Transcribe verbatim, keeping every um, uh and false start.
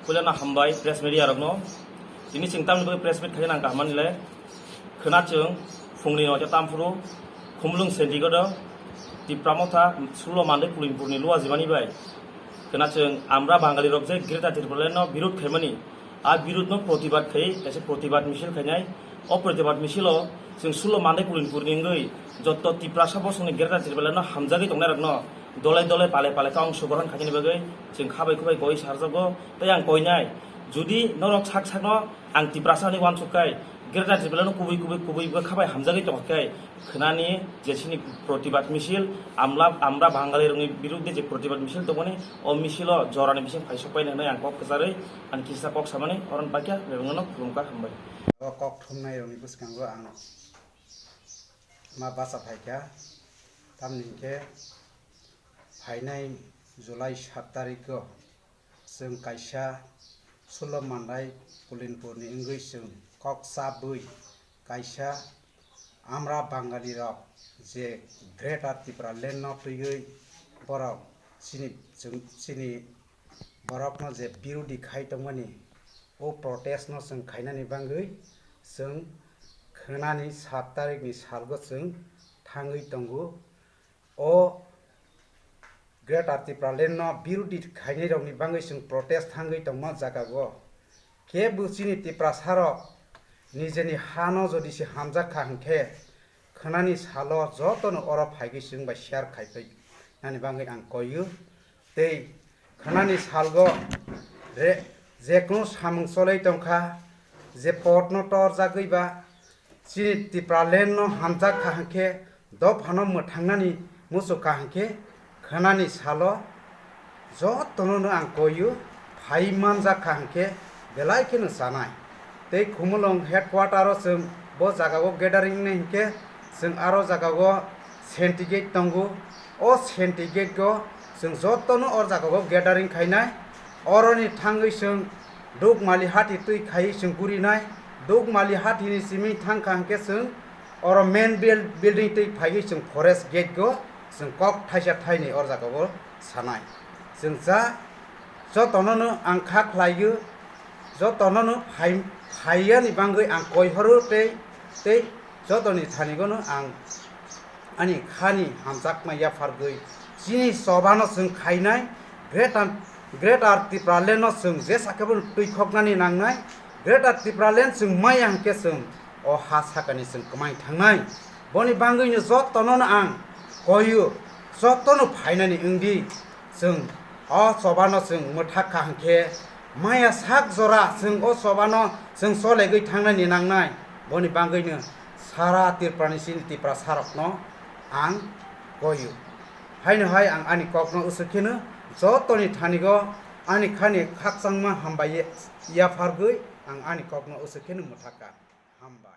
Puilano hambai press media rokno. Tini chwng tamni bagwi press meet khaina nang kaham manwi le. Khwna chwng phungni noita tamphuru Khumulwng Sendigodo Tipra Motha Sullo Mandai Kulinpurni luwa jimani bai. Khwna chwng Amra Bangali rok je Greater Tipraland no birud khaimani, a birud no protibad khai kaisa protibad misil khainai. O protibad misilo chwng Sullo Mandai Kulinpurni wngwi jotto Tiprasa bosongni Greater Tipraland no hamjagwi tongnai rokno dole dole pale pale khe ongsogrohon khainani bagwi chwng khabai khubai koi sarjago. Tei ang koinai, jodi norok sak sakno ang Tiprasa hinwi uansuk khai, Greater Tipraland no kubui kubui kubui bwkha bai hamjagwi tongkha khai, khwnani je chini protibad misil, amla, Amra Bangali rokni birudde je protibad misil tongmani, o misilo jorani bising phaisok painai hinwi ang kok kwcharwi ani kisa kok samani oron bakya bebengno khulumkha, hambai. O kok thumnai rokni bwskango ang ma bacha phaikha, tamni hwnkhe phainai July sat tarikho chwng kaisa Sullo Mandai Kulinpurni wngwi chwng kok chabwi kaisa Amra Bangali rok je Greater Tipraland no twiwi borok chini, chwng, chini borokno je birudi khai tongmani, o protest no chwng khainani bagwi chwng khwnani sat tarikni salgo chwng thangwi tongo. O Greater Tipraland no birudi khainai rokni bagwi chwng protest thangwi tongma jagao. Kebo chini Tiprasa rok nijeni hano jodi se hamjak kha hwnkhe, khwnani salo jotono oro phaigwi chwng bai share khaipai nani bagwi ang koiyo. Tei khwnani salgo re-, jekunu samung cholwi tongkha, je potno torjagwi ba chini Tipraland no hamjak kha hwnkhe, dophano mwthangnani muchuk kha hwnkhe, khwnani salo jotono no ang koiyo, phai manjak kha hwnkhe belai kheno chanai. Tei Khumulwng headquarter o chwng bo jagao gathering wngnai hwnkhe, chwng aro jagao Senti Gate tongo. O Senti Gate o chwng jotono o jagao gathering khainai. Oroni thangwi chwng Dukmali hati twi khaiwi chwng gurinai. Dukmali hatini simi thangkha hwnkhe chwng oro main buil-, building twi phaiwi chwng Forest Gate o chwng kok thaisa thainwi o jagao sanai. Chwng cha jotono no ang kha khlaio, jotono no phai-, phaiyani bagwi ang koi horo tei, tei jotoni thani gono ang ani khani hamjakma yaphargwi chini chobano chwng khainai, Greater, Greater Tipraland no chwng jesa khe bono twi khoknani nangnai, Greater Tipraland chwng maya hwnkhe chwng o ha sakani chwng kwmai thangnai. Boni bagwino jotono no ang koiyo, jotono phainani wngdi. Chwng o chobano chwng mwthak kha hwnkhe, maya sak jora chwng o chobano chwng cholegwi thangnani nangnai. Boni bagwino sara Tripurani chini Tiprasarokno ang koiyo. Haino hai ang ani kokno usuk kheno jotoni thanigo ani khani khakchangma hambai yaphargwi ang ani kokno usuk kheno mwthak kha. Hambai.